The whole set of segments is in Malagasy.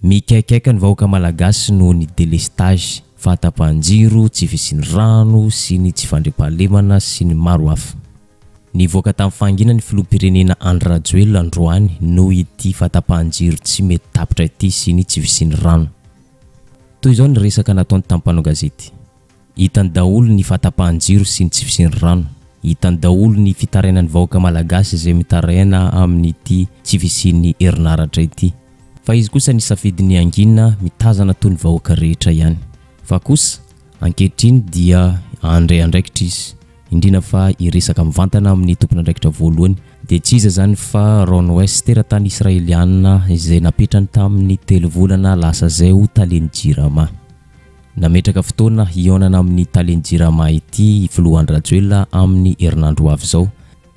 Mikaikaika ny vahoaka malagasy noho ny delestage, fahatapahan-jiro, tsy fisian'ny rano sy ny tsy fandriampahalemana sy ny maro hafa. Nivoaka tamin'ny fahanginany ny filoham-pirenena Andry Rajoelina androany noho ity fahatapahan-jiro tsy mety tapitra ity sy ny tsy fisian'ny rano. Toy izao ny resaka nataony tamin'ny mpanao gazety. Hitany daholo ny fahatapahan-jiro sy ny tsy fisian'ny rano. Hitany daholo ny fitarainan'ny vahoaka malagasy izay mitaraina amin'ity tsy fisian'ny herinaratra ity. Fa izy kosa nisafidy ny hangina mitazana toy ny vahoaka rehetra ihany. Fa kosa, ankehitriny dia handray andraikitra izy, indrindra fa hiresaka mivantana amin'ny tompon'andraikitra voalohany, dia tsy iza izany fa Ron Weiss, teratany Israeliana izay napetrany tamin'ny telovolana lasa izay ho talen'ny Jirama. Nametraka fotoana hihaonana amin'ny talen'ny Jirama ity i Filoha Andry Rajoelina amin'ny herinandro ho avy izao.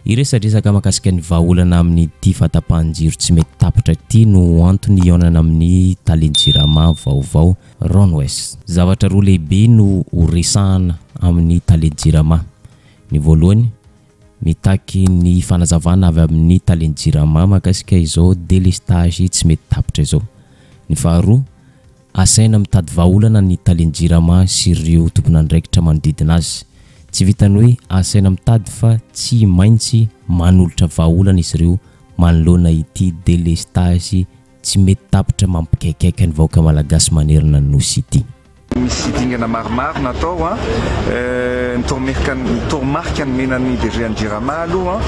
Hiresadresaka mahakasika ny vahaolana amin'ity fahatapahan-jiro tsy mety tapitra ity no antony hihaonana amin'ny talen'ny Jirama vaovao, Ron Weiss. Zavatra roa lehibe no horesahana amin'ny talen'ny Jirama. Ny voalohany, mitaky ny fanazavana avy amin'ny talen'ny Jirama mahakasika izao delestage tsy mety tapitra izao. Ny faharoa, Asaina mitady vahaolana ny talen'ny Jirama sy ireo tompon'andraikitra manodidina azy. Tsy vitan'ny hoe asaina mitady fa tsy maintsy manolotra vahaolana izy ireo manoloana ity delestazy tsy mety tapitra mampikaikaika ny vahoaka malagasy manerana ny Nosy ity. Misy dingana maromaro natao. Ny toromerika ny toromarika nomena ny DG an'ny Jirama aloha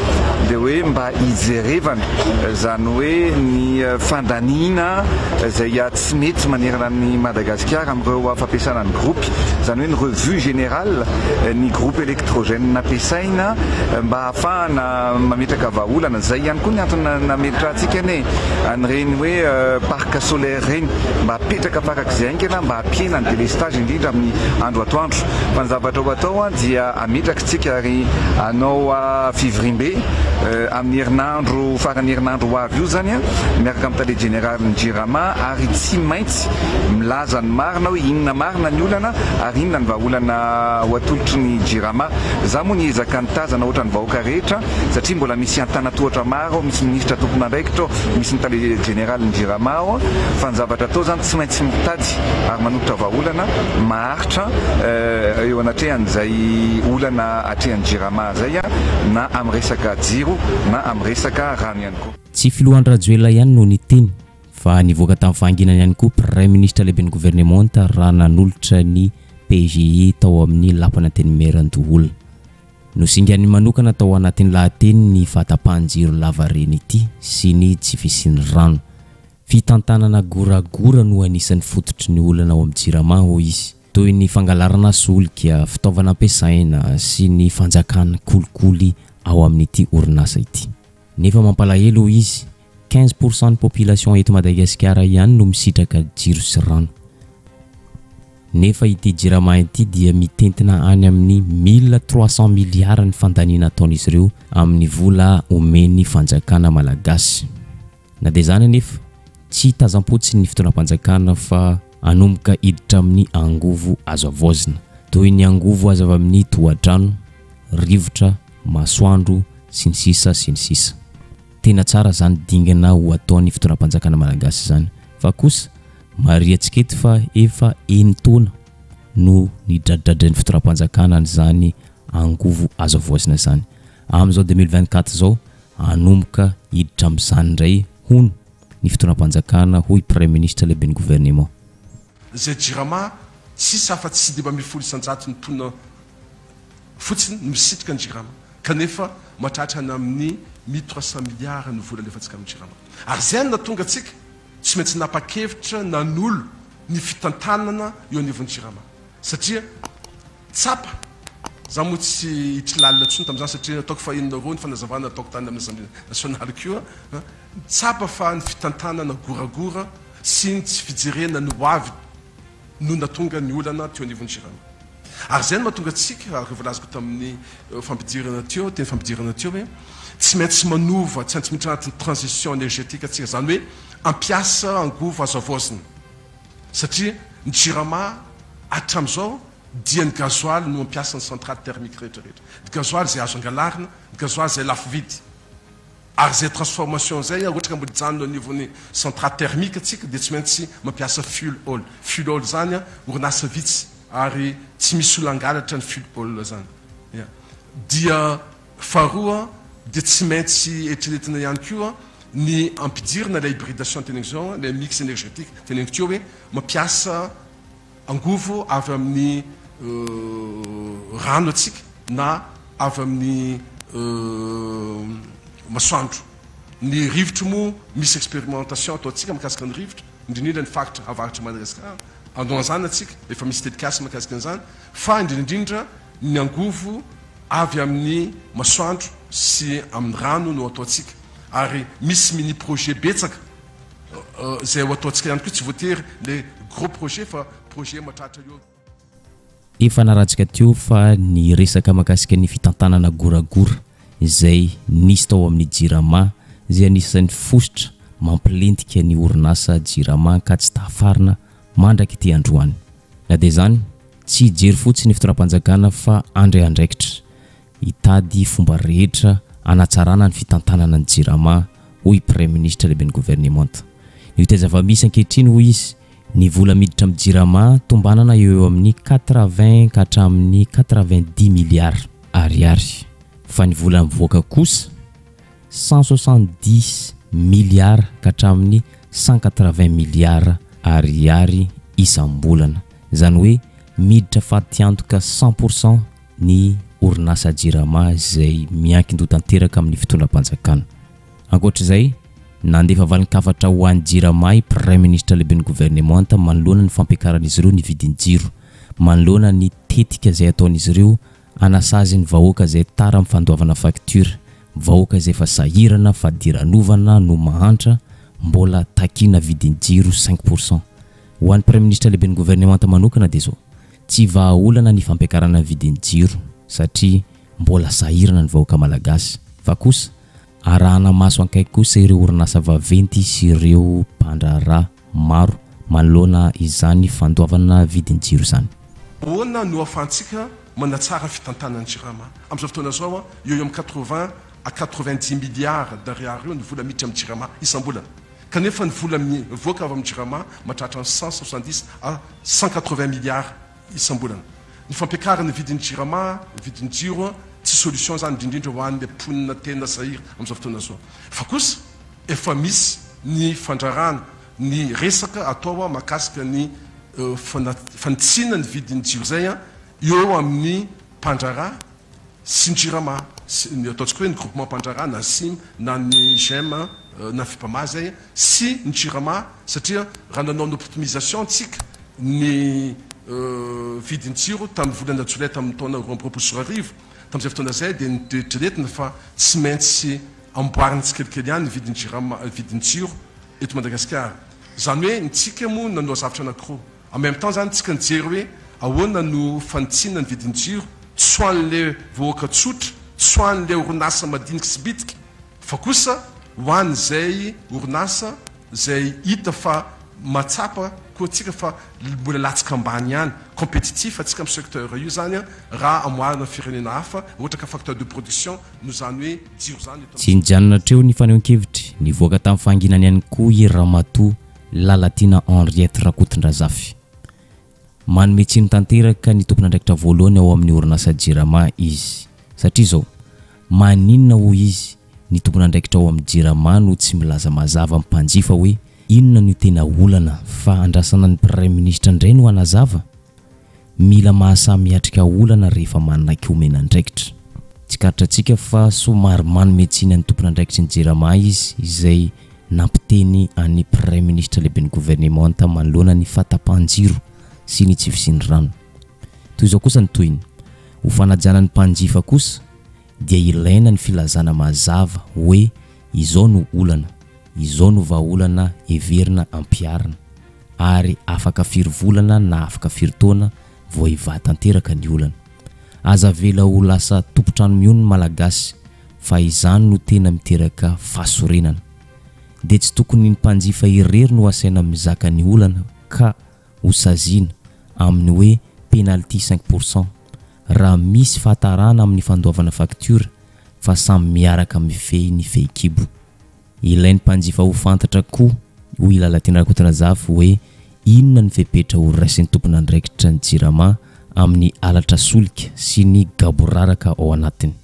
dia hoe mba hijerevana izany hoe ny fandaniana izay tsy mety manerana an'i Madagasikara amin'ireo fampiasana ny groupe, izany hoe ny revue générale ny groupe électrogène nampiasaina mba hahafahana mametraka vahaolana. Izay ihany koa ny antony nametrahantsika anie an'ireny hoe parc solaire ireny mba hapetraka farak'izay haingana mba hampihena ny délestage indrindra amin'ny andro atoandro. Fa ny zavatra ho atao dia ametraka isika ary hanao fivoriambe amin'ny herinandro faran'ny herinandro ho avy io izany miaraka amin'ny tale jeneralin'ny Jirama ary tsy maintsy milaza ny marina hoe inona marina ny olana ary inona ny vahaolana ho atolotry ny Jirama. Za moa niezaka nitazana ohatran'ny vahoaka rehetra satria mbola misy antanatohatra maro ao, misy minisitra tompon'andraikitra ao, misy ny tale jeneralin'ny Jirama ao fa ny zavatra atao izany tsy maintsy mitady ary manolotra vahaolana maharitra eo anatrehan'izay olana atrehan'ny Jirama izay na amin'ny resaka jiro na amin'ny resaka rano ihany koa. Tsy filoha Andry Rajoelina ihany no niteny fa nivoaka tamin'ny fahanginany ihany koa Praiminisitra lehiben'ny governemanta raha nanolotra ny PGI tao amin'ny lapan'Antenimierandoholona. Nosinganiny manokana tao anatin'ny lahateniny ny fahatapahan-jiro lavareny ity sy ny tsy fisian'ny rano. Fitantanana goragora no anisan'ny fototry ny olana ao amin'ny Jirama, hoy izy, toy ny fangalarana solika, fitaovana ampiasaina sy ny fanjakan'ny kolikoly ao amin'ity orinasa ity. Nefa mampalahelo, hoy izy, 15 pour cent ny population eto Madagasikara ihany no misitraka jiro sy rano. Nefa ity Jirama ity dia mitentina any amin'ny 1300 milliards ny fandaniana ataon'izy ireo amin'ny vola omen'ny fanjakana malagasy. Na dia izany anefa, tsy tazam-potsiny ny fitondram-panjakana fa hanomboka hiditra amin'ny angovo azo havaozina, toy ny angovo azo avy amin'ny tohadrano, rivotra, masoandro, sy ny sisa sy ny sisa. Tena tsara izany dingana ho ataon'ny fitondram-panjakana malagasy izany. Fa kosa, marihantsika eto fa efa enin-taona no nidradradrain'ny fitondram-panjakana an'izany angovo azo havaozina izany. Amin'izao 2024 izao, Hanomboka hiditra amin'izany indray, hono, ny fitondram-panjakana, hoy Praiminisitra lehiben'ny governement. Izay Jirama tsisy afa tsy 15 isan-jaton'ny mponina fotsiny no misitrika ny Jirama kanefa mahatratra any amin'ny 1300 milliards ny vola alefantsika amin'ny Jirama. Ary izay no nahatonga antsika tsy maintsy napa-kevitra nanolo ny fitantanana eo anivon'ny Jirama satria Tsapa, za moa tsy hiditra lalina intsony tamin'izany satria ataoko fa henonareo ny fanazavana nataoko tany amin'ny Assemblée nationale koa an, tsapa fa ny fitantanana goragora sy ny tsy fijerena ny ho avy no nahatonga ny olana teo anivon'ny Jirama. Ary izay no mahatonga antsika, araka ny voalazako tamin'ny fampidirana teo, teny fampidirana teo hoe tsy maintsy manova, tsy maintsy miditra anatin'ny transition énergétique antsika, izany hoe hampiasa angovo azo havaozina satria ny Jirama hatramin'izao dia ny gasoil no ampiasa ny centrale thermique rehetra rehetra, ny gasoil izay azo angalarina, ny gasoil izay lafo vidy. Ary izay transformation izay ohatra ka mbola hijanona eo anivon'ny centrale thermique tsika dia tsy maintsy mampiasa fuel oil. Fuel oil izany orinasa vitsy ary tsy misy olona hangalatra ny fuel oil izany. Ya. Dia faharoa dia tsy maintsy eritreretina ihany koa ny ampidirina ilay hybridation teneniko izao, ilay mix énergétique teneniko teo hoe mampiasa angovo avy amin'ny rano antsika na avy amin'ny masoandro. Ny rivotro moa misy expérimentation ataontsika mikasika ny rivotra, indrindrindra ny faritra avaratr'i Madagasikara, hanao an'izany antsika, efa misy tetikasa mikasika an'izany, fa indrindrindrindra ny angovo avy amin'ny masoandro sy amin'ny rano no ataontsika ary misy mini projet betsaka izay ho ataontsika ihany koa, tsy voatery le gros projet fa projet mahatratra eo. Efa naratsika teo fa ny resaka mahakasika ny fitantanana goragora izay nisy tao amin'ny Jirama izay anisan'ny fositra mampilentika ny orinasa Jirama ka tsy tafarina mandrak'ity androany. Na dia izany, tsy hijery fotsiny ny fitondram-panjakana fa handray andraikitra hitady fomba rehetra hanatsarana ny fitantanana ny Jirama, hoy Praiminisitra lehiben'ny governemanta. Ny hita zava-misy ankehitriny, hoy izy, ny vola miditra amin'ny Jirama tombanana eo eo amin'ny quatre-vingts ka hatramin'ny quatre-vingt-dix milliards ariary, fa ny vola mivoaka kosa 170 milliards ka hatramin'ny 180 milliards ariary isam-bolana. Izany hoe miditra fatiantoka 100% ny orinasa Jirama izay miankin-doha tanteraka amin'ny fitondram-panjakana. Ankoatra izay, nandefa valin-kafatra ho an'ny Jirama i Praiminisitra lehiben'ny governemanta manoloana ny fampiakaran'izy ireo ny vidin-jiro, manoloana ny tetika izay ataon'izy ireo Hanasazy ny vahoaka izay tara amin'ny fandoavana facture, vahoaka izay efa sahirana fadiranovana no mahantra, mbola takiana vidin-jiro 5%. Ho an'ny Praiminisitra lehiben'ny governemanta manokana dia izao, tsy vahaolana ny fampiakarana ny vidin-jiro satria mbola sahirana ny vahoaka malagasy, fa kosa arahana maso ankaiky kosa ireo orinasa vaventy sy ireo mpandraharaha maro manoloana izany fandoavana vidin-jiro izany. Ahoana no ahafahantsika manatsara fitantanana ny Jirama? Amin'izao fotoana izao, eo eo amin'ny quatre-vingts à quatre-vingt-dix milliards d'ariary eo ny vola miditra amin'ny Jirama isam-bolana. Kanefa ny vola mivoaka avy amin'ny Jirama mahatratra ny cent soixante-dix à cent quatre-vingts milliards isam-bolana. Ny fampiakarana ny vidin'ny Jirama, ny vidin'ny jiro, tsy solution izany indrindrindra ho an'ny mponina tena sahirana amin'izao fotoana izao. Fa kosa efa misy ny fandrarana ny resaka atao mahakasika ny fanitsiana ny vidin'ny jiro izay eo amin'ny mpandraharaha sy ny Jirama, sy ny ataontsika hoe ny groupement mpandraharaha na sim na ny gem na Fipama izay sy ny Jirama satria raha nanao ny optimisation tsika ny vidin-jiro tamin'ny volana jolay tamin'ny taona 2022 tamin'izay fotoana izay dia noeritreretina fa tsy maintsy amboarina tsikelikely ihany ny vidin'ny Jirama vidin-jiro eto Madagasikara. Izany hoe ny tsika moa nanao zavatra anankiroa. En même temps zany tsika nijery hoe ahoana no fanitsiana ny vidin-jiro tsy ho an'le vahoaka tsotra, tsy ho an'le orinasa madinika sy bitika fa kosa ho an'izay orinasa izay hita fa mahatsapa koa tsika fa mbola latsaka ambany ihany, compétitif tsika amin'ny secteur io zany raha amoarina firenena hafa ohatra ka facteur de production no zany hoe jiro zany eto Tsy nijanona hatreo ny fanehoan-kevitry, nivoaka tamin'ny fahanginany ihany koa i Ramatoa Lalatiana Henriette Rakotondrazafy. Manome tsiny tanteraka ny tompon'andraikitra voalohany ao amin'ny orinasa Jirama izy. Satria izao, maninona hoy izy ny tompon'andraikitra ao amin'ny Jirama no tsy milaza mazava amin'ny mpanjifa hoe inona no tena olana fa andrasana ny praiminisitra indray no hanazava? Mila mahasahy miatrika olana rehefa manaiky omena andraikitra. Tsikaritrantsika fa somary manome tsiny an'ny tompon'andraikitry ny Jirama izy izay nampiteny an'ny Praiminisitra lehiben'ny governemanta manoloana ny fahatapahan-jiro sy ny tsy fisian'ny rano. Toy izao kosa ny tohiny, Ho fanajana ny mpanjifa kosa dia ilaina ny filazana mazava hoe izao no olana, izao no vahaolana heverina ampiharina ary afaka firy volana na afaka firy taona vao hivaha tanteraka ny olana. Aza avela ho lasa tompon-trano mihono ny Malagasy fa izany no tena miteraka fahasorenana. Dia tsy tokony ny mpanjifa irery no asaina mizaka ny olana ka ho saziana amin'ny hoe penalty 5% raha misy fahatarana amin'ny fandoavana faktiora. fa samy miaraka mifehy ny fehikibo. Ilain'ny mpanjifa ho fantatra koa, hoy i Lalatiana Rakotonazafy, hoe inona ny fepetra ho raisin'ny tompon'andraikitra ny Jirama amin'ny halatra solika sy ny gaboraraka ao anatiny.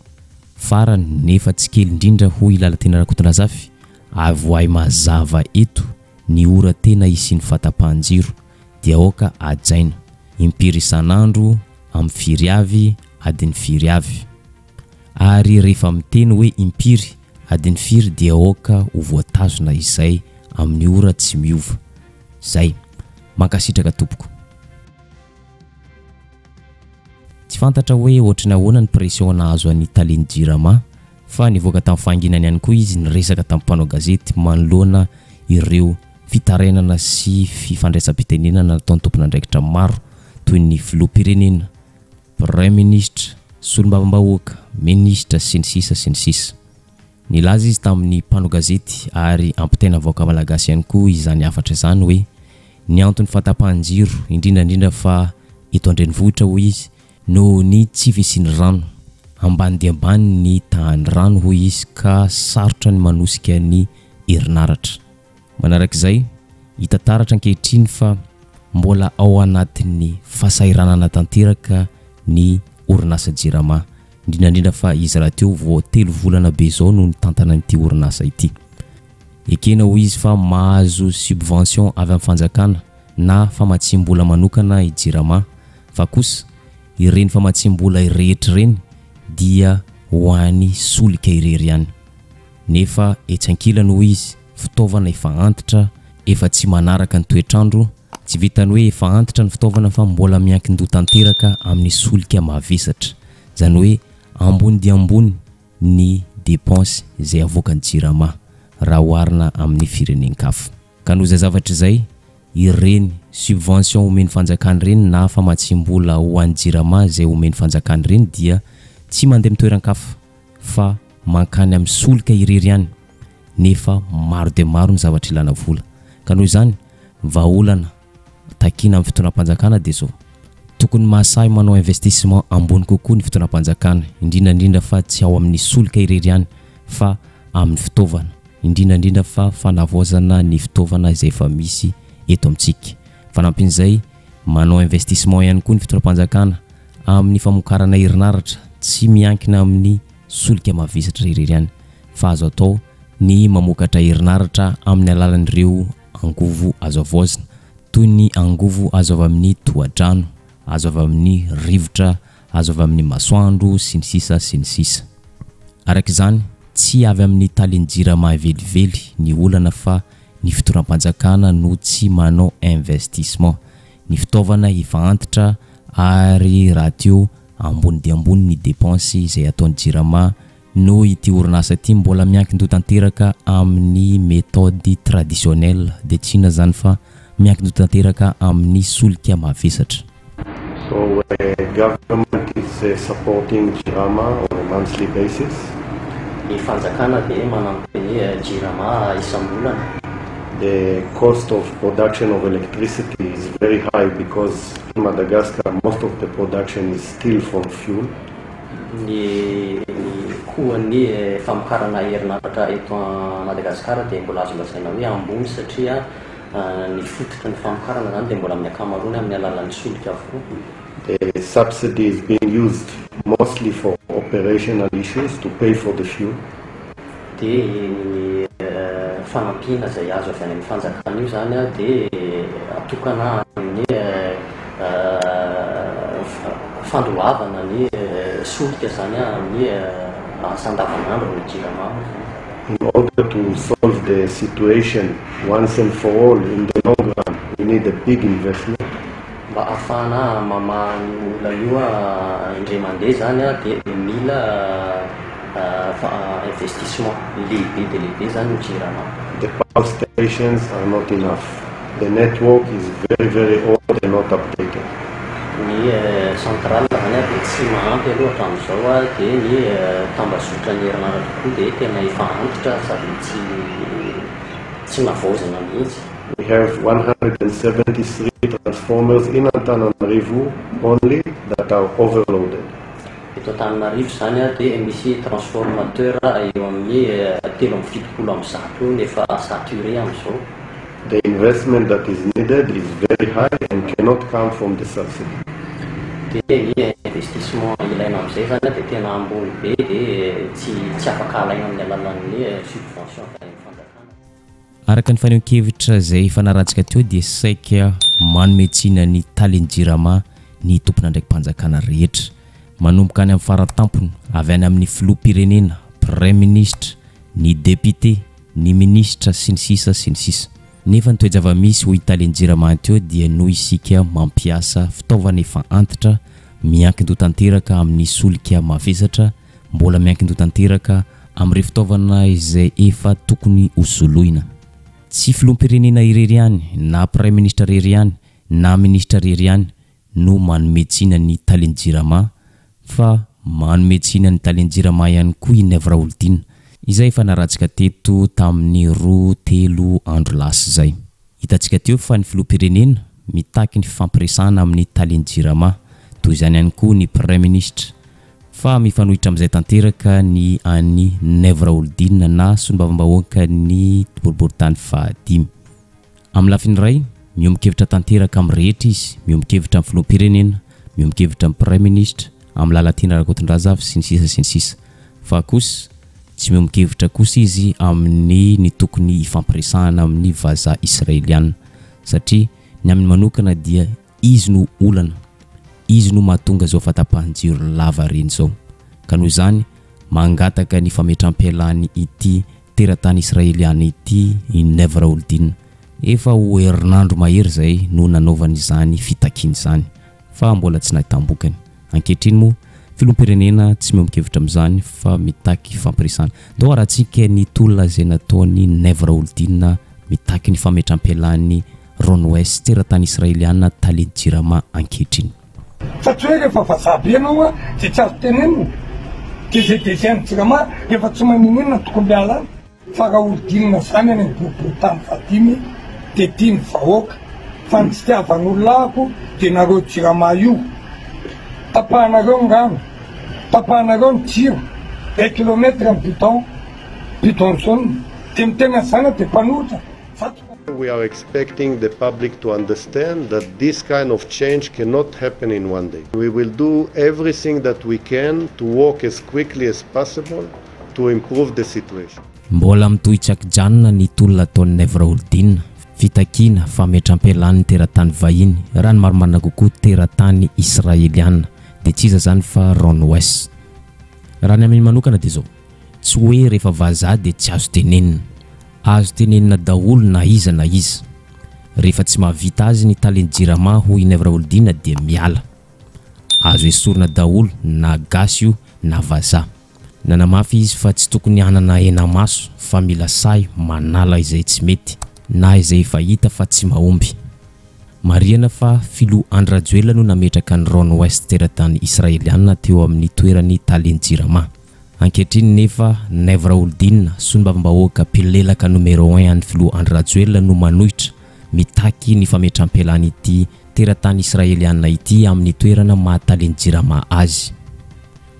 Farany, nefa tsy kely indrindra, hoy i Lalatiana Rakotonazafy, avoahy mazava eto ny ora tena hisian'ny fahatapahan-jiro dia aoka hajaina, impiry isan'andro, amin'ny firy avy, adiny firy avy. Ary rehefa miteny hoe impiry, adiny firy dia aoka ho voatazona izay amin'ny ora tsy miova. Zay. Mankasitraka tompoko. Tsy fantatra hoe ohatry ny ahoana ny pression nahazo an'i talen'ny Jirama fa nivoaka tamin'ny fahanginany ihany koa izy niresaka tamin'ny mpanao gazety manoloana ireo fitarainana sy fifandraisam-pitenenana nataon'ny tompon'andraikitra maro toy ny filoham-pirenena, praiminisitra, solombavambahoaka, minisitra sy ny sisa sy ny sisa. Nilaza izy tamin'ny mpanao gazety ary ampitaina vahoaka malagasy ihany koa izany hafatra izany hoe ny anton'ny fahatapahan-jiro indrindra indrindra fa eto an-drenivohitra hoy izy noho ny tsy fisian'ny rano. Ambany dia ambany ny tahan'ny rano hoy izy ka sarotra ny manosika ny herinaratra. Manarak'izay, hita taratra ankehitriny fa mbola ao anatin'ny fahasahiranana tanteraka ny orinasa Jirama, indrindra indrindra fa izy rahateo vao telo volana be izao no nitantana an'ity orinasa ity. Ekena hoy izy fa mahazo subvention avy amin'ny fanjakana na famatsiam-bola manokana i Jirama fa kosa ireny famatsiam-bola rehetra ireny dia ho an'ny solika irery ihany. Nefa etsy ankilany hoy izy, fitaovana efa antitra, efa tsy manaraka ny toetr'andro, tsy vitan'ny hoe efa antitra ny fitaovana fa mbola miankin-doha tanteraka amin'ny solika mavesatra. Izany hoe ambony dia ambony ny dépense izay avoakan'ny Jirama raha oharina amin'ny firenen-kafa. Ka noho izay zavatra izay, ireny subvention omen'ny fanjakana ireny na famatsiam-bola ho an'ny Jirama izay omen'ny fanjakana ireny dia tsy mandeha amin'ny toeran-kafa fa mankany amin'ny solika irery ihany nefa maro dia maro ny zavatra ilana vola. Ka noho izany, vahaolana takiana amin'ny fitondram-panjakana dia izao, tokony mahasahy manao investissement ambony kokoa ny fitondram-panjakana, indrindra indrindra fa tsy ao amin'ny solika irery ihany fa amin'ny fitaovana, indrindra indrindra fa fanavaozana ny fitaovana izay efa misy eto amintsika. Fanampin'izay, manao investissement ihany koa ny fitondram-panjakana amin'ny famokarana herinaratra tsy miankina amin'ny solika mavesatra irery ihany fa azo atao ny mamokatra herinaratra amin'ny alalan'ireo angovo azo havaozina toy ny angovo azo avy amin'ny tohadrano, azo avy amin'ny rivotra, azo avy amin'ny masoandro, sy ny sisa sy ny sisa. Araka izany, tsy avy amin'ny talen'ny Jirama velively ny olana fa ny fitondram-panjakana no tsy manao investissement. Ny fitaovana efa antitra ary rahateo ambony dia ambony ny dépense izay ataon'ny Jirama noho ity orinasa ity mbola miankin-doha tanteraka amin'ny méthode traditionnelle dia tsy inona izany fa miankin-doha tanteraka amin'ny solika mavesatra. So government is supporting Jirama on a monthly basis. Ny fanjakana dia manampy ny Jirama isam-bolana. The cost of production of electricity is very high because in Madagascar most of the production is still from fuel. Ny ny kohan'ny famokarana herinaratra eto Madagasikara dia mbola azo lazaina hoe ambony satria ny fototry ny famokarana izany dia mbola amin'ny ankamaroany amin'ny alalan'ny solika avokoa. The subsidy is being used mostly for operational issues to pay for the fuel. Dia ny fanampiana izay azo avy any amin'ny fanjakana io izany dia atokana amin'ny fandoavana ny solika izany amin'ny asa andavanandro ny Jirama moa izany. In order to solve the situation once and for all in the long run, we need a big investment. Mba hahafahana mamaha an'io olana io indray mandeha izany dia mila investissement lehibe dia lehibe izany ny Jirama. The pump stations are not enough. The network is very very old and not updated. Ny centrale izany dia tsy mahampy aloha hatramin'izao dia ny tambazotran'ny herinaratra koa dia tena efa antitra sady tsy tsy navaozina mihitsy. We have 173 transformers in Antananarivo only that are overloaded. Eto Antananarivo izany dia misy transformateur eo amin'ny 173 eo no efa saturé amin'izao. The investment that is needed is very high and cannot come from the subsidy. Dia ny investissement ilaina amin'izay izany dia tena ambony be dia tsy tsy afaka alaina amin'ny alalan'ny subvention avy any amin'ny fanjakana. Araka ny fanehoan-kevitra izay efa narahantsika teo dia saika manome tsiny an'ny talen'ny Jirama ny tompon'andraiki-panjakana rehetra. Manomboka any amin'ny faratampony, avy any amin'ny filoham-pirenena, praiminisitra, ny depite, ny minisitra, sy ny sisa sy ny sisa. Nefa ny toe-java-misy hoy ny talen'ny Jirama teo dia noho isika mampiasa fitaovana efa antitra, miankin-doha tanteraka amin'ny solika mavesatra, Mbola miankin-doha tanteraka amin'ireo fitaovana izay efa tokony ho soloina. Tsy filoham-pirenena irery ihany, na praiminisitra irery ihany, na minisitra irery ihany no manome tsiny an'ny talen'ny Jirama fa manome tsiny an'ny talen'ny Jirama ihany koa i Naivo Raholdina, izay efa naratsika teto tamin'ny roa telo andro lasa izay. Hitantsika teo fa ny filoham-pirenena mitaky ny fifampiresahana amin'ny talen'ny Jirama, toy izany ihany koa ny praiminisitra. Fa mifanohitra amin'izay tanteraka ny an'i Naivo Raholdina na solombavambahoakan'ny boriborintany fahadimy. Amin'ny lafiny iray, miombon-kevitra tanteraka amin'ny rehetra izy, miombon-kevitra amin'ny filoham-pirenena, miombon-kevitra amin'ny praiminisitra, amin'i Lalatiana Rakotondrazafy, sy ny sisa sy ny sisa. Fa kosa, tsy miombon-kevitra kosa izy amin'ny ny tokony hifampiresahana amin'ny vazaha israeliana. Satria ny aminy manokana dia Izy no olana, izy no mahatonga izao fahatapahan-jiro lava reny izao. Ka noho izany, mangataka ny fametram-pialany ity teratany Israeliana ity i Nev Raholdina. Efa ho herinandro mahery izay no nanaovany izany fitakiana izany, fa mbola tsy nahitam-bokany. Ankehitriny moa, filoham-pirenena tsy miombon-kevitra amin'izany fa mitaky fampiresahana. Ndao arahantsika ny tolona izay nataon'i Nev Raholdina mitaky ny fametram-pialan'i Ron Weiss, teratany Israeliana tale Jirama ankehitriny. Fa tsy hoe rehefa vazaha be ianao an dia tsy azo tenenina, dia izay DG an'ny Jirama rehefa tsy maninonina tokony miala any. Fa raha olodinina zany any amin'ny boriborintany fahadimy dia tia ny vahoaka, fa ny tsy tiavan'olona ahako dia nareo Jirama io, tapahanareo ny rano, tapahanareo ny jiro, un kilomètre ny bidon, bidon jaune, dia miteny an'izany aho dia mpanohitra, za tsy. We are expecting the public to understand that this kind of change cannot happen in one day. We will do everything that we can to work as quickly as possible to improve the situation. Mbola mitohy tsy an-kijanona ny tolona ataon'i Naivo Raholdina, fitakiana fametram-pialan'ny teratany vahiny, raha ny marimarina kokoa teratany Israeliana, dia tsy iza izany fa Ron Weiss. Raha ny aminy manokana dia izao, tsy hoe rehefa vazaha dia tsy azo tenenina. Azo tenenina daholo na iza na iza. Rehefa tsy mahavita azy ny talen'ny Jirama hoy i Naivo Raholdina dia miala. Azo esorina daholo na gasy io na vazaha. Nanamafy izy fa tsy tokony hanana hena-maso fa mila sahy manala izay tsy mety na izay efa hita fa tsy mahomby. Marihana fa filoha Andry Rajoelina no nametraka an'i Ron Weiss teratany Israeliana teo amin'ny toeran'ny talen'ny Jirama. Ankehitriny nefa Naivo Raholdina, solombavambahoaka mpilelaka numéro un an'ny filoha Andry Rajoelina no manohitra, mitaky ny fametram-pialan'ity teratany Israeliana ity amin'ny toerana maha talen'ny Jirama azy.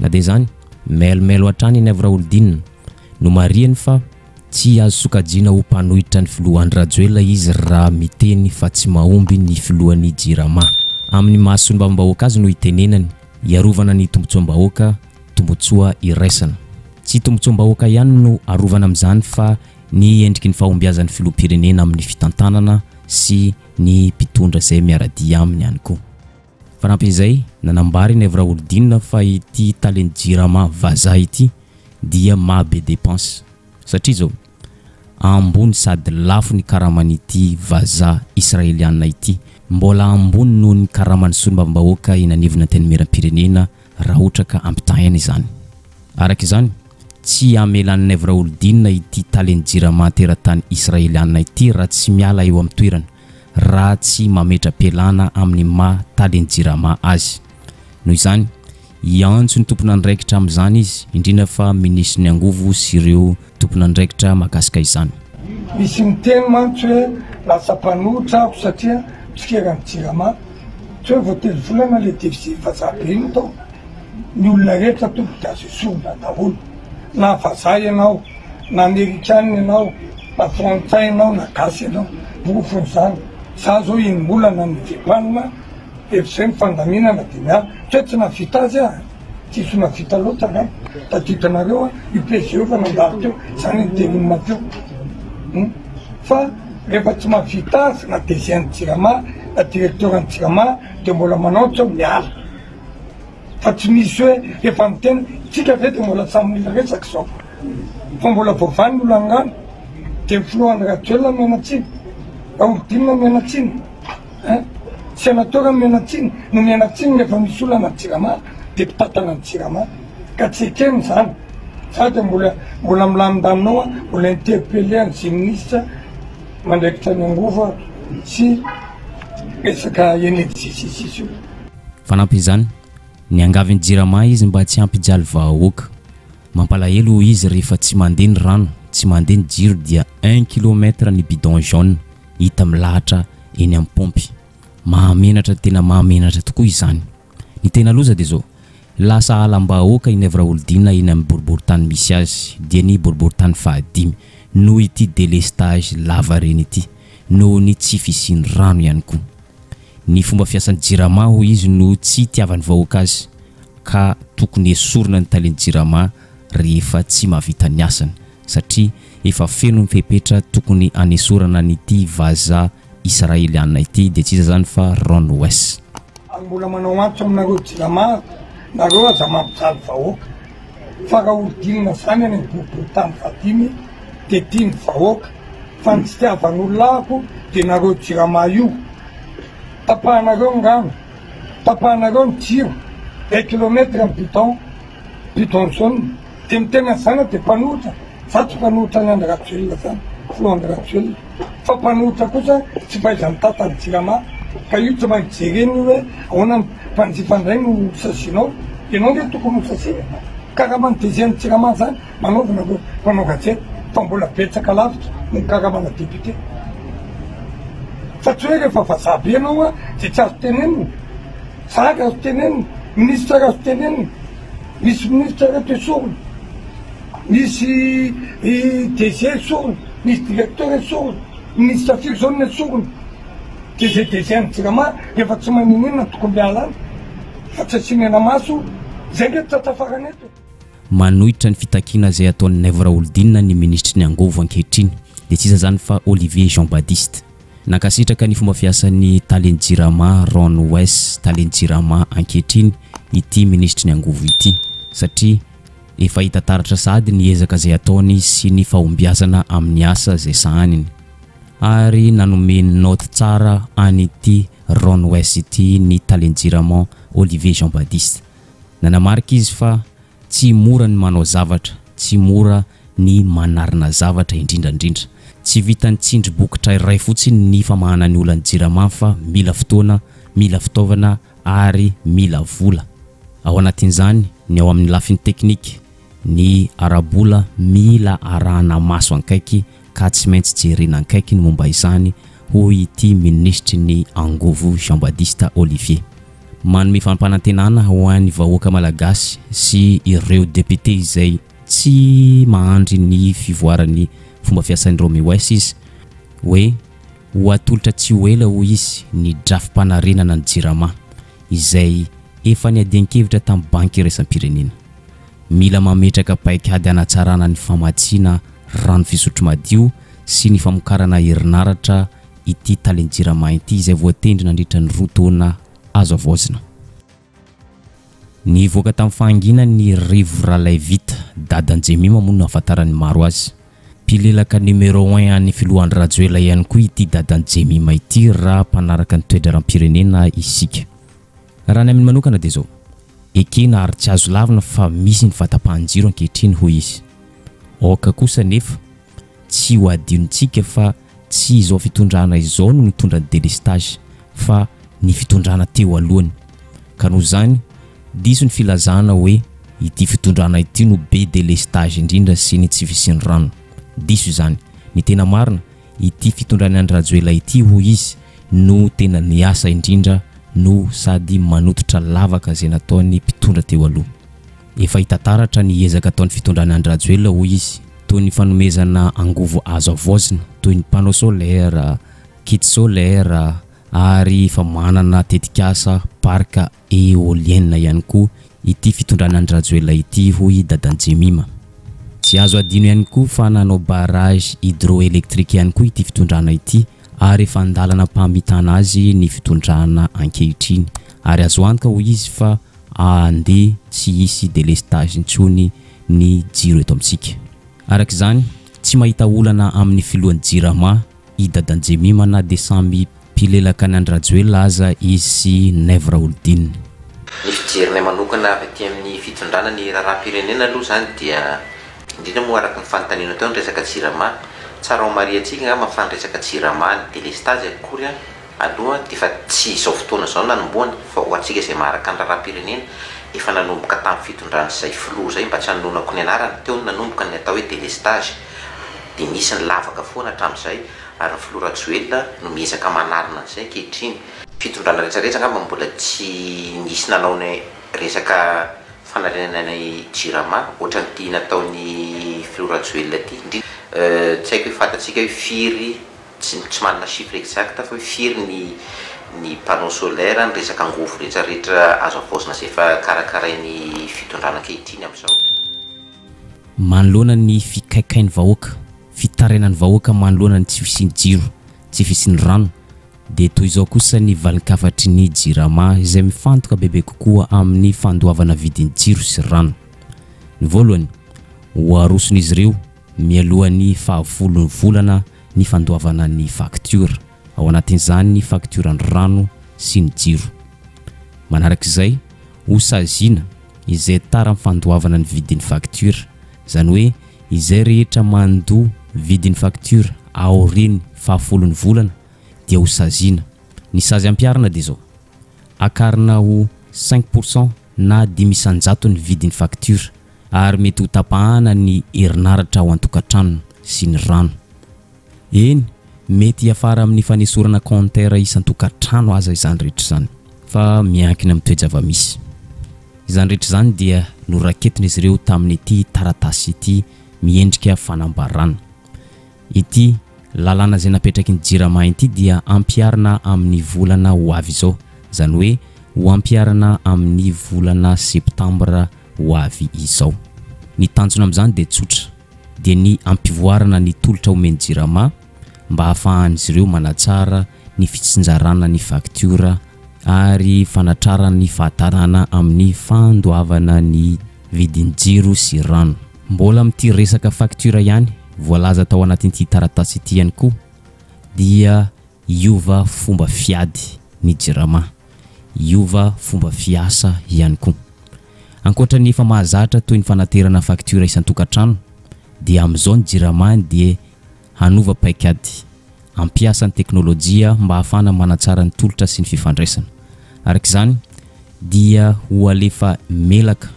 Na dia izany, mailomailo hatrany i Naivo Raholdina. Nomarihany fa tsy azo sokajiana ho mpanohitra ny filoha Andry Rajoelina izy raha miteny fa tsy mahomby ny filohan'ny Jirama. Amin'ny maha solombavambahoaka azy no itenenany, hiarovana ny tombontsoam-bahoaka, tombotsoa iraisana. Tsy tombotsoam-bahoaka ihany no arovana amin'izany fa ny endriky ny fahombiazan'ny filoham-pirenena amin'ny fitantanana sy ny mpitondra izay miara-dia aminy ihany koa. Fanampin'izay, nanambara i Naivo Raholdina fa ity talen'ny Jirama vazaha ity dia maha be dépense. Satria izao, ambony sady lafo ny karaman'ity vazaha israelianina ity. Mbola ambony noho ny karaman'ny solombavambahoaka eny anivon'ny Antenimierampirenena raha ohatra ka ampitahaina izany. Araka izany, tsy hamelan'i Naivo Raholdina ity talen'ny Jirama teratany Israeliana ity raha tsy miala eo amin'ny toerany, raha tsy mametra-pialana amin'ny maha talen'ny Jirama azy. Noho izany, hiantso ny tompon'andraikitra amin'izany izy, indrindra fa minisitry ny angovo sy ireo tompon'andraikitra mahakasika izany. Misy miteny mantsy hoe lasa mpanohitra aho satria mpitsikera ny Jirama. Tsy hoe vao telo volana le DG vazaha be io tao. Ny olona rehetra tompoko dia azo esorina daholo na vazaha ianao na amerikana ianao na frantsay ianao na gasy ianao. Porofon'izany za zao enim-bolana no depanina efa izay ny fandaminana dia miala. Tsy hoe tsy nahavita azy aho, tsisy nahavita loatra angamba. Tadidinareo an, io PGE efa nandalo teo, izany interim teo. Fa rehefa tsy mahavita azy na DG an'ny jirama na directeur an'ny jirama dia mbola manao tsy hoe miala. Fa tsy misy hoe efa miteny, tsika ve dia mbola samy mila resaka izao? Fa mbola voavaha ny olana angano, dia ny filoha Andry Rajoelina nomena tsiny, Raholdina nomena tsiny, hein, Senateur nomena tsiny, nomena tsiny rehefa misy olana ny jirama dia mpitantana ny jirama, ka tsy ekena izany. Za dia mbola mbola milamindamina ao, mbola interpeller an'izay ministra mandraikitra ny angovo aho sy resaka energie sy ny sisa io. Fanampin'izany, niangavy ny Jirama izy mba tsy hampijaly vahoaka. Mampalahelo hoy izy rehefa tsy mandeha ny rano, tsy mandeha ny jiro dia un kilomètre ny bidon jaune hita milahatra eny amin'ny paompy. Mahamenatra tena mahamenatra tokoa izany. Ny tena loza dia izao, lasa halam-bahoaka i Naivo Raholdina eny amin'ny boriborintany misy azy, dia ny boriborintany fahadimy, noho ity délestage lavareny ity, noho ny tsy fisian'ny rano ihany koa. Ny fomba fiasan'ny Jirama hoy izy no tsy itiavan'ny vahoaka azy ka tokony esorina ny talen'ny Jirama rehefa tsy mahavita ny asany satria efa feno ny fepetra tokony hanesorana an'ity vazaha israeliana ity dia tsy iza izany fa Ron Wess. Ary mbola manao antso aminareo Jirama nareo aza mampijaly vahoaka fa raha hodinina zany any amin'ny boriborintany fahadimy dia tian'ny vahoaka fa ny tsy tiavan'olona ako dia nareo Jirama io tapahanareo ny rano tapahanareo ny jiro un kilomètre ny bidon bidon jaune dia miteny an'izany aho dia mpanohitra za tsy mpanohitra an'i Andry Rajoelina zany filoha Andry Rajoelina fa mpanohitra kosa tsy fahaiza-mitantana Jirama ka io tsy maintsy jerena io hoe ahoana ny mpanjifa indray no sazianao ianao nge tokony ho saziana karaman'ny DG ny Jirama zany manaovina ireo mpanao gazety fa mbola betsaka lavitra ny karamana député fa tsy hoe rehefa vazaha be ianao a dia tsy azo tenenina zaka azo tenenina ministre azo tenenina misy ministre reto esorina misy DG esorina misy directeur esorina ministre firy zao no esorina dia zay DG an'ny jirama rehefa tsy maninona tokony miala any fa tsy asiana hena-maso zay nge tratra farany eto. Manohitra ny fitakiana izay ataon'i Naivo Raholdina ny minisitry ny angovo ankehitriny, dia tsy iza izany fa Olivier Jean Badiste. Nankasitraka ny fomba fiasan'ny talen'ny Jirama Ron Weiss, talen'ny Jirama ankehitriny, ity minisitry ny angovo ity, satria efa hita taratra sahady ny ezaka izay ataony sy ny fahombiazana amin'ny asa izay sahaniny. Ary nanome naoty tsara an'ity Ron Weiss ity ny talen'ny Jirama Olivier Jean Badiste. Nanamarika izy fa tsy mora ny manao zavatra, tsy mora ny manarina zavatra indrindra indrindra. Tsy vitan'ny tsindry bokotra iray fotsiny ny famahana ny olan'ny Jirama fa mila fotoana, mila fitaovana ary mila vola. Ao anatin'izany ny ao amin'ny lafiny teknika, ny ara-bola mila arahana maso ankaiky ka tsy maintsy jerena ankaiky ny momba izany hoy ity minisitry ny angovo Jean Badista Olivier. Manome fampanantenana ho an'ny vahoaka malagasy sy ireo député izay tsy mahandry ny fivoaran'ny fomba fiasan'ny Romiwes izy hoe ho atolotra tsy ho ela hoy izy ny drafi-panarenana ny Jirama izay efa niadian-kevitra tamin'ny banky iraisam-pirenena. Mila mametraka paikady hanatsarana ny famatsiana rano fisotro madio sy ny famokarana herinaratra ity talen'ny Jirama ity izay voatendry nandritra ny roa taona azo havaozina. Nivoaka tamin'ny fahanginany ny Rivo Ralaivita, dadan'i Jemima moa no nahafantaran'ny maro azy. Mpilelaka numéro un an'ny filoha Andry Rajoelina ihany koa ity dadan'i Jemima ity raha mpanaraka ny toe-draharaham-pirenena isika. Raha ny aminy manokana dia izao, ekena ary tsy azo lavina fa misy ny fahatapahan-jiro ankehitriny hoy izy. Aoka kosa anefa tsy ho adinontsika fa tsy izao fitondrana izao no nitondra ny délestage fa ny fitondrana teo alohany. Ka noho izany, diso ny filazana hoe ity fitondrana ity no be délestage indrindra sy ny tsy fisian'ny rano. Diso izany. Ny tena marina, ity fitondran'i Andry Rajoelina ity hoy izy no tena niasa indrindra no sady manototra lavaka izay nataon'ny mpitondra teo aloha. Efa hita taratra ny ezaka ataon'ny fitondrana Andry Rajoelina, hoy izy, toy ny fanomezana angovo azo havaozina toy ny panneau solaire, kit solaire ary efa manana tetikasa parc eolienne ihany koa ity fitondrana Andry Rajoelina ity, hoy Dadan'i Jemima. Tsy azo adino ihany koa fa nanao barrage hydroélectrique ihany koa ity fitondrana ity ary efa an-dalana am-pamitana azy ny fitondrana ankehitriny ary azo antoka hoy izy fa andeha tsy hisy délestage intsony ny jiro eto amintsika. Araka izany, tsy mahita olana amin'ny filohan'ny Jirama, i Dadan'i Jemima na dia samy mpilelaka an'i Andry Rajoelina aza izy sy Naivo Raholdina. Ny fijerinay manokana avy aty amin'ny fitondrana ny raharaham-pirenena aloha izany dia, indrindra moa araka ny fanontaniana teo ny resaka Jirama, tsara homarihantsika angamba fa ny resaka Jirama ny delestazy akory aloha dia efa tsy izao fotoana izao no nanombohany fa ho antsika izay maharaka ny raharaham-pirenena efa nanomboka tamin'ny fitondran'izay filoha izay mba tsy hanononako ny anarany teo no nanomboka ny atao hoe delestage dia nisy ny lavaka foana hatramin'izay ary ny filoha Rajoelina no miezaka manarina an'izay ankehitriny. Fitondrana rehetra rehetra angamba mbola tsy nisy nanao ny resaka fanarenana ny Jirama ohatran'ity nataon'ny filoha Rajoelina ity, indrindra tsy haiko hoe fantatsika hoe firy, tsy tsy manana chiffre exact fa hoe firy ny ny panneau solaire, ny resaka angovo rehetra rehetra azo havaozina izay efa karakarain'ny fitondrana ankehitriny amin'izao. Manoloana ny fikaikain'ny vahoaka, fitarainan'ny vahoaka manoloana ny tsy fisian'ny jiro, tsy fisian'ny rano, dia toy izao kosa ny valin-kafatry ny Jirama izay mifantoka bebe kokoa amin'ny fandoavana vidin'ny jiro sy rano. Ny voalohany, ho aroson'izy ireo mialohan'ny fahafolon'ny volana ny fandoavana ny faktiora, ao anatin'izany ny faktioran'ny rano sy ny jiro. Manaraka izay, ho saziana izay tara amin'ny fandoavana ny vidin'ny facture, izany hoe izay rehetra mandoa vidin'ny facture aorian'ny fahafolon'ny volana dia ho saziana. Ny sazy ampiharina dia izao, akarina ho 5% na 5% ny vidin'ny facture ary mety ho tapahana ny herinaratra ao an-tokantrano sy ny rano. Eny, mety hiafara amin'ny fanesorana compteur isan-tokantrano aza izany rehetra izany, fa miankina amin'ny toe-java-misy. Izany rehetra izany dia noraketin'izy ireo tamin'ity taratasy ity miendrika fanambarana. Ity lalàna izay napetraky ny Jirama ity dia ampiharina amin'ny volana ho avy izao, izany hoe ho ampiharina amin'ny volana septambra ho avy izao. Ny tanjona amin'izany dia tsotra. dia ny hampivoarana ny tolotra omen'ny Jirama mba hahafahan'izy ireo manatsara ny fitsinjarana ny faktiora ary fanatrarana ny fahatarana amin'ny fandoavana ny vidin-jiro sy rano. Mbola amin'ity resaka faktiora ihany, voalaza tao anatin'ity taratasy ity ihany koa dia hiova fomba fiady ny Jirama, hiova fomba fiasa ihany koa. Ankoatra ny efa mahazatra toy ny fanaterana faktiora isan-tokantrano dia amin'izao ny Jirama dia hanova paikady, hampiasa ny teknolojia mba hahafahana manatsara ny tolotra sy ny fifandraisana. Araka izany dia ho alefa mailaka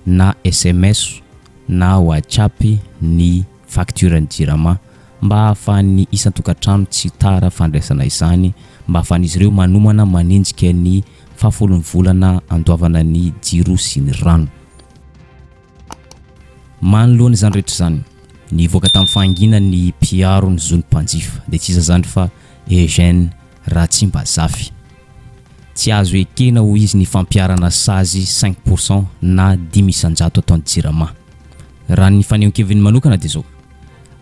na sms na WhatsApp ny faktioran'ny Jirama mba hahafahan'ny isan-tokantrano tsy tara fandraisana izany mba hahafahan'izy ireo manomana manenjika ny fahafolon'ny volana andoavana ny jiro sy ny rano. Manoloana izany rehetra izany, nivoaka tamin'ny fahanginany ny mpiaro ny zon'ny mpanjifa, dia tsy iza izany fa Eugène Ratsimbazafy. Tsy azo ekena hoy izy ny fampiharana sazy 5% na 5% ataon'ny Jirama. Raha ny fanehoan-keviny manokana dia izao,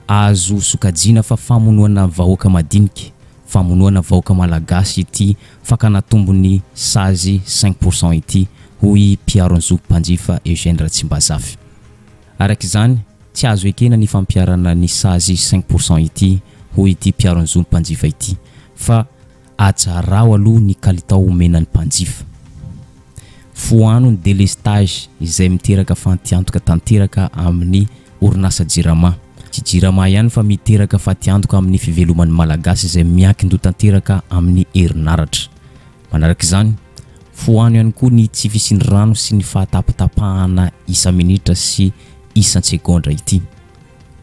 azo sokajiana fa famonoana vahoaka madinika, famonoana vahoaka malagasy ity fakana tombony sazy 5% ity, hoy mpiaro ny zo mpanjifa Eugène Ratsimbazafy. Araka izany, tsy azo ekena ny fampiharana ny sazy 5% ity, hoy ity mpiaro ny zo mpanjifa ity, fa Atsarao aloha ny kalitao omena ny mpanjifa. Foano ny délestage izay miteraka fantiantoka tanteraka amin'ny orinasa Jirama. Tsy Jirama ihany fa miteraka fatiantoka amin'ny fiveloman'ny Malagasy izay miankin-doha tanteraka amin'ny herinaratra. Manaraka izany, foano ihany koa ny tsy fisian'ny rano sy ny fahatapatapahana isa-minitra sy isan-tsegondra ity.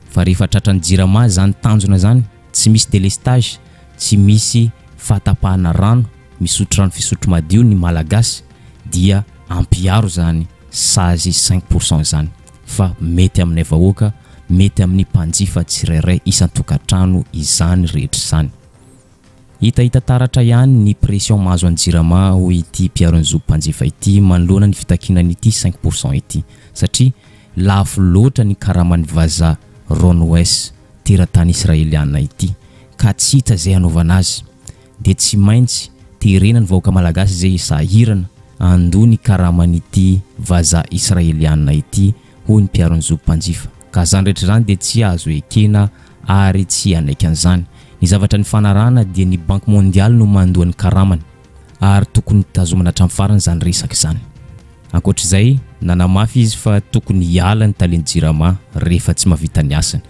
Fa rehefa tratran'ny Jirama izany tanjona izany, tsy misy délestage, tsy misy fahatapahana rano. misotro rano fisotro madio ny Malagasy dia ampiharo izany sazy 5% izany fa mety aminay vahoaka, mety amin'ny mpanjifa tsirairay isan-tokantrano izany rehetra izany. Hitahita taratra ihany ny pression mahazo an'i Jirama hoy ity mpiaro ny zo mpanjifa ity manoloana ny fitakiana an'ity 5% ity satria lafo loatra ny karaman'ny vazaha Ron Weiss teratany israeliana ity ka tsy hita izay hanaovana azy dia tsy maintsy terena ny vahoaka malagasy izay sahirana handoa ny karaman'ity vazaha israeliana ity hoy ny mpiaro ny zo mpanjifa. Ka izany rehetra izany dia tsy azo ekena ary tsy hanaiky an'izany. Ny zavatra nifanarahana dia ny Banque mondiale no mandoa ny karamany ary tokony tazomana hatramin'ny farany izany resaka izany. Ankoatra izay, nanamafy izy fa tokony hiala ny talen'ny Jirama rehefa tsy mahavita ny asany.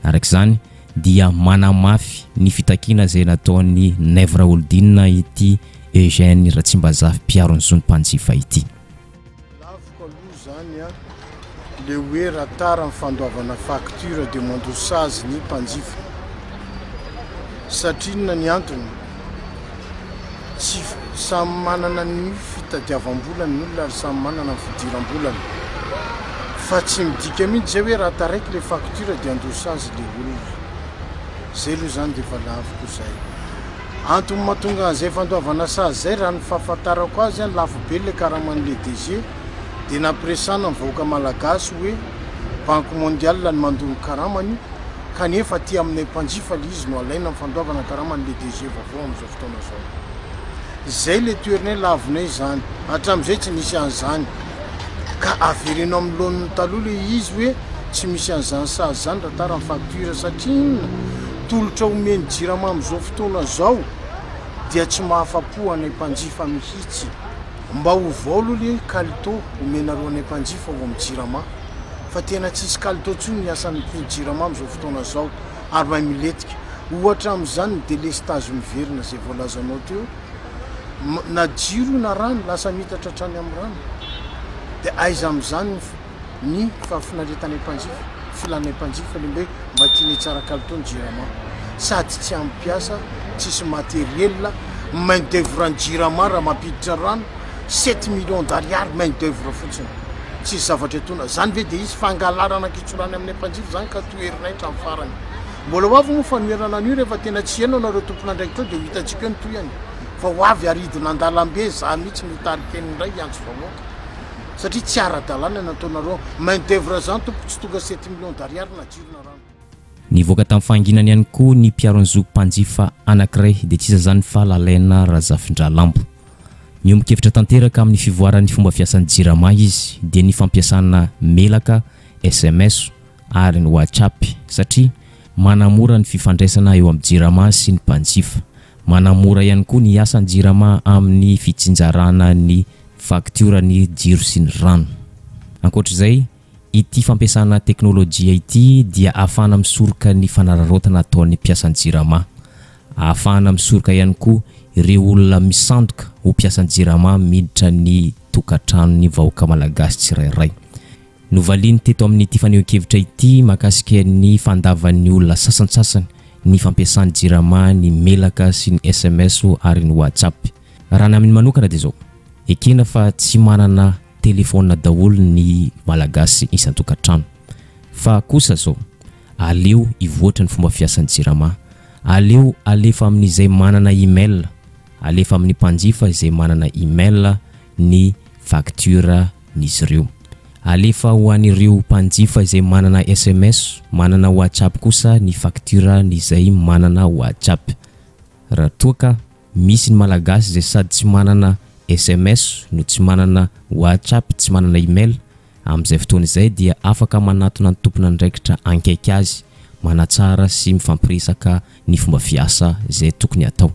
Araka izany dia manamafy ny fitakiana izay nataon'i Naivo Raholdina ity Eugène Ratsimbazafy mpiaro ny zon'ny mpanjifa ity. Laviko aloha zany an, le hoe raha tara ny fandoavana facture de mandoa sazy ny mpanjifa. Satria inona ny antony? Tsy samy manana ny fitadiavam-bolany ny olona ary samy manana ny fidiram-bolany. Fa tsy midika mihitsy zay hoe raha taraiky le facture de handoa sazy le olona. Zay aloha zany de efa laviko zay. Antony mahatonga an'izay fandoavana sazy izay raha ny fahafantarako azy an, lafo be ilay karaman'ilay DG dia nampiresahana ny vahoaka malagasy hoe banque mondiale ny mandoa ny karamany kanefa aty aminay mpanjifa ilay izy no alaina ny fandoavana karaman'ilay DG vaovao amin'izao fotoana izao. Izay ilay toerinay lavinay izany. Hatramin'izay tsy nisy an'izany. Ka avereno amin'ny laoniny taloha ilay izy hoe tsy misy an'izany sazy izany raha tara ny facture satria inona? Tolotra omen'ny jirama amin'izao fotoana izao dia tsy mahafa-po anay mpanjifa mihitsy. Mba ovao aloha ilay kalitao omenareo anay mpanjifa ao amin'ny jirama fa tena tsisy kalitao intsony ny asan'ny jirama amin'izao fotoana izao ary mahay milentika. Ohatra amin'izany ny delestazy miverina izay voalazanao teo. Na jiro io na rano, lasa miitatra hatrany amin'ny rano. Dia aiza amin'izany ny fahafinaretanay mpanjifa, filanay mpanjifa ilay hoe mba tianay tsara kalitao ny jirama. Sady tsy ampy mpiasa, tsisy matériel, main d'oeuvre ny jirama raha mampiditra rano, sept millions d'ariary main d'oeuvre fotsiny. Tsisy zavatra etoana. Izany ve dia hisy fangalarana ankitsorany aminay mpanjifa izany ka toherinay hatramin'ny farany. Mbola ho avy moa fanoherana an'io rehefa tena tsy heno nareo tompon'andraikitra eo dia ho hitantsika eo ny tohiny fa ho avy ary hidina an-dalambe za mihitsy no hitarika eny indray hiantso vahoaka satria tsy ara-dalàna ny nataonareo main d'oeuvre zany tompoko tsy tonga sept millions d'ariary na jiro na rano. Nivoaka tamin'ny fahanginany ihany koa ny mpiaro ny zo mpanjifa anankiray dia tsy iza izany fa Lalaina Razafindralambo. Miombon-kevitra tanteraka amin'ny fivoaran'ny fomba fiasan'ny Jirama izy dia ny fampiasana mailaka, sms, ary ny WhatsApp satria manamora ny fifandraisana eo amin'ny Jirama sy ny mpanjifa. Manamora ihany koa ny asan'ny Jirama amin'ny fitsinjarana ny faktioran'ny jiro sy ny rano. Ankoatra izay, ity fampiasana teknolojia ity dia ahafahana misoroka ny fanararaotana ataon'ny mpiasan'ny Jirama. Ahafahana misoroka ihany koa ireo olona misandoka ho mpiasan'ny Jirama miditra ny tokantranon'ny vahoaka malagasy tsirairay. Novaliany teto amin'ity fanehoan-kevitra ity mahakasika ny fandavan'ny olona sasantsasany ny fampiasan'ny Jirama ny mailaka sy ny sms ary ny WhatsApp. Raha ny aminy manokana dia izao, ekena fa tsy manana telefaonina daholo ny Malagasy isan-tokantrano. Fa kosa izao, aleo hivoatra ny fomba fiasan'ny Jirama. Aleo alefa amin'izay manana email, alefa amin'ny mpanjifa izay manana email ny facture n'izy ireo. Alefa ho an'ireo mpanjifa izay manana sms, manana WhatsApp kosa ny facture n'izay manana WhatsApp. Raha toa ka misy ny Malagasy izay sady tsy manana sms no tsy manana WhatsApp, tsy manana email, amin'izay fotoana izay dia afaka manatona ny tompon'andraikitra ankaiky azy, manatsara sy mifampiresaka ny fomba fiasa izay tokony hatao.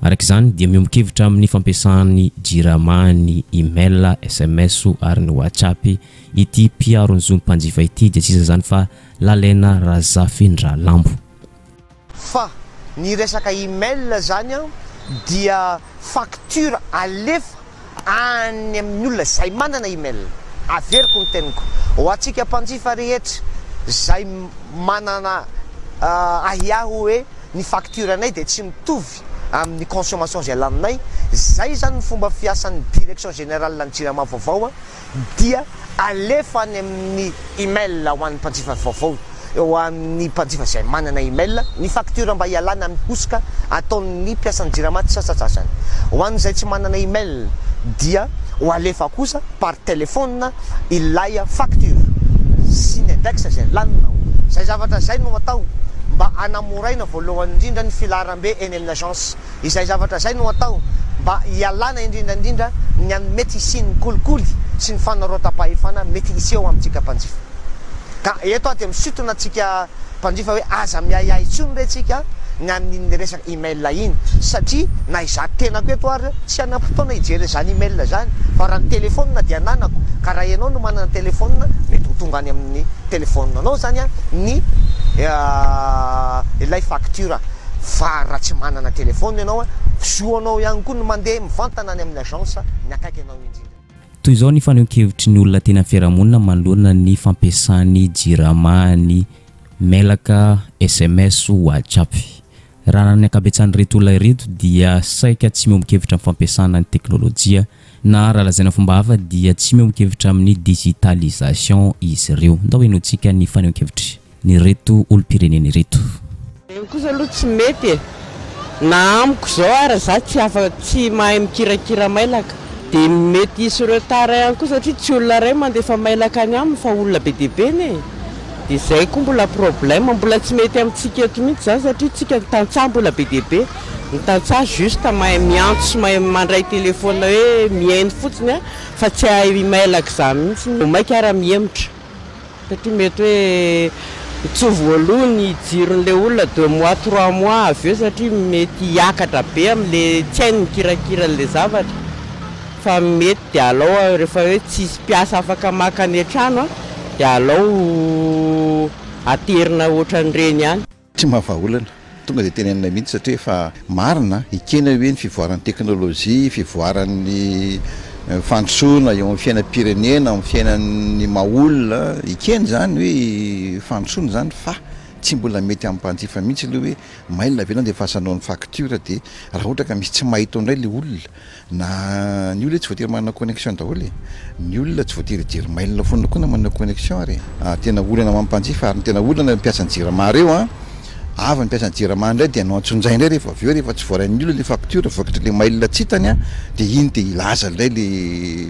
Araka izany dia miombon-kevitra amin'ny fampiasan'ny Jirama ny email, sms ary ny WhatsApp ity mpiaro ny zon'ny mpanjifa ity dia tsy iza izany fa Lalaina Razafindralambo. Fa ny resaka email zany an dia facture alefa any amin'ny olona izay manana email. Averiko ny teniko, ho antsika mpanjifa rehetra izay manana ahiahy hoe ny facture anay dia tsy mitovy amin'ny consommation izay laninay Zay zany ny fomba fiasan'ny direction générale ny jirama vaovao dia alefa any amin'ny email ho an'ny mpanjifa vaovao, ho an'ny mpanjifa izay manana email, ny facture mba hialana amin'ny hosoka ataon'ny mpiasan'ny jirama tsy sasantsasany. Ho an'izay tsy manana email dia ho alefa kosa par téléphone ilay facture sy ny index izay laninao. Izay zavatra izay no atao mba hanamoraina voalohany indrindra ny filaharambe eny amin'ny agence. Izay zavatra izay no atao mba hialana indrindra indrindra ny amin'ny mety hisian'ny kolikoly sy ny fanararaotam-pahefana mety hiseho amintsika mpanjifa. Ka eto aho dia misintona antsika mpanjifa hoe aza miahiahy intsony re tsika ny amin'iny resaka email iny satria na izaho tenako eto ary tsy hanam-potoana hijery izany email izany fa raha ny telephone dia ananako ka raha ianao no manana telephone mety ho tonga any amin'ny telephone anao izany ny ilay facture. Fa raha tsy manana téléphone ianao, zo anao ihany koa ny mandeha mivantana any amin'ny agence ny akaiky anao indrindra. Toy izao ny fanehoan-kevitry ny olona teny amin'ny fiarahamonina manoloana ny fampiasan'ny Jirama ny mailaka, sms, WhatsApp. Raha ny ankabetsahan'ireto olona ireto dia saika tsy miombon-kevitra amin'ny fampiasana ny teknolojia na raha lazaina fomba hafa dia tsy miombon-kevitra amin'ny digitalisation izy ireo. Ndao henointsika ny fanehoan-kevitry. Ireto olom-pirenena ireto. Ireny kosa aloha tsy mety e! Na amiko izao ara za tsy afa tsy mahay mikirakira mailaka. Dia mety hisy retard ihany koa satria tsy olona iray mandefa mailaka any aminy fa olona be dia be anie e! Dia izay koa mbola problème, mbola tsy mety amintsika eto mihitsy izany satria tsika ny tantsaha mbola be dia be, ny tantsaha juste mahay miantso sy mahay mandray téléphone hoe mihaino fotsiny an, fa tsy hahay mailaka izany mihitsy, vao maika ara mihemotra. Satria mety hoe tsy ho voaloa ny jiron'ilay olona deux mois trois mois avy eo satria mety hiakatra be amin'ilay tsy hainy mikirakira an'ilay zavatra fa mety dia alao rehefa hoe tsisy mpiasa afaka maka any an-trano dia alao aterina ohatran'ireny ihany. Tsy maha vahaolana. Tonga dia tenenina mihitsy satria efa marina, ekena hoe ny fivoaran'ny teknolojia, fivoaran'ny fandrosoana eo amin'ny fiainam-pirenena, amin'ny fiainan'ny maha olona, ekena izany hoe fandrosoana izany fa tsy mbola mety amin'ny mpanjifa mihitsy ilay hoe mail ve ianao dia efa asanao ny facture dia raha ohatra ka misy tsy mahita ao indray ilay olona Na ny olona tsy voatery manana connexion daholo e! Ny olona tsy voatery hijery mail foana koa na manana connexion ary e! Tena olana ho an'ny mpanjifa ary ny tena olana mpiasa ny jirama reo an! Avy ny mpiasa ny jirama indray dia hanao antsonjay indray rehefa avy eo rehefa tsy voarain'ny olona le facture vokatry le mail tsy hitany an! Dia iny dia hilaza indray le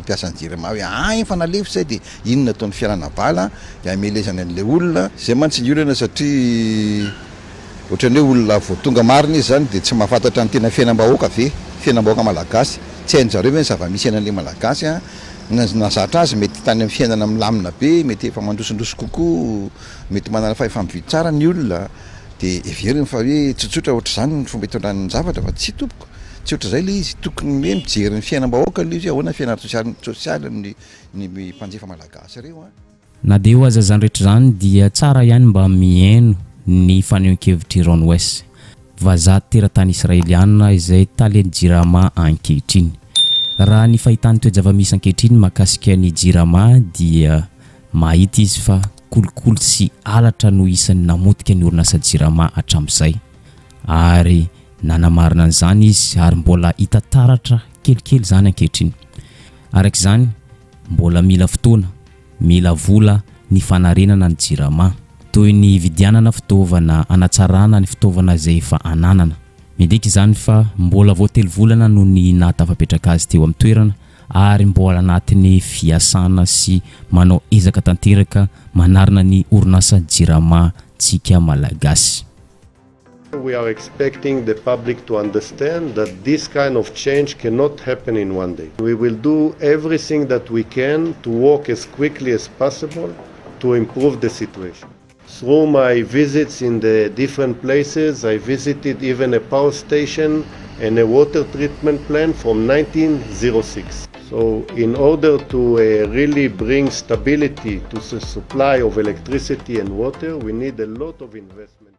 mpiasa ny jirama hoe ah efa nalefa izay dia iny no ataony fialana bala dia hamelezany an'ilay olona. Izay mantsy ny olana satria. Ohatran'ny hoe olona vao tonga marina izy izany dia tsy mahafantatra ny tena fiainam-bahoaka ve? Fiainam-bahoaka malagasy. Tsy hain-dry zareo ve ny zava-misy iainan'ilay malagasy an? Ny nahazatra azy mety tany amin'ny fiainana milamina be, mety efa mandrosondroso kokoa, mety manana fahefa-mividy tsara ny olona, dia heveriny fa hoe tsotsotra ohatr'izany ny fomba itondrany ny zavatra fa tsia tompoko, tsy ohatr'izay ilay izy. Tokony hoe mijery ny fiainam-bahoaka aloha izy hoe ahoana ny fiainana ara-tsosialy sosialin'ny ny mpanjifa malagasy ireo an. Na dia eo aza izany rehetra izany dia tsara ihany mba mihaino ny fanehoan-kevitr'i Ron Weiss, vazaha teratany Israeliana izay talen'ny Jirama ankehitriny. Raha ny fahitany toe-java-misy ankehitriny mahakasika ny Jirama dia mahita izy fa kolikoly sy halatra no isan'ny namotika ny orinasa Jirama hatramin'izay ary nanamarina an'izany izy ary mbola hita taratra kelikely izany ankehitriny. Araka izany, Mbola mila fotoana, mila vola ny fanarenana ny Jirama. Toy ny hividianana fitaovana hanatsarana ny fitaovana izay efa ananana. Midika izany fa mbola vao telovolana no ny nahatafapetraka azy teo amin'ny toerana ary mbola anatin'ny fiasana sy manao ezaka tanteraka manarina ny orinasa Jirama tsika Malagasy. We are expecting the public to understand that this kind of change cannot happen in one day. We will do everything that we can to work as quickly as possible to improve the situation. Through my visits in the different places, I visited even a power station and a water treatment plant from 1906. So in order to uh, really bring stability to the supply of electricity and water, we need a lot of investment.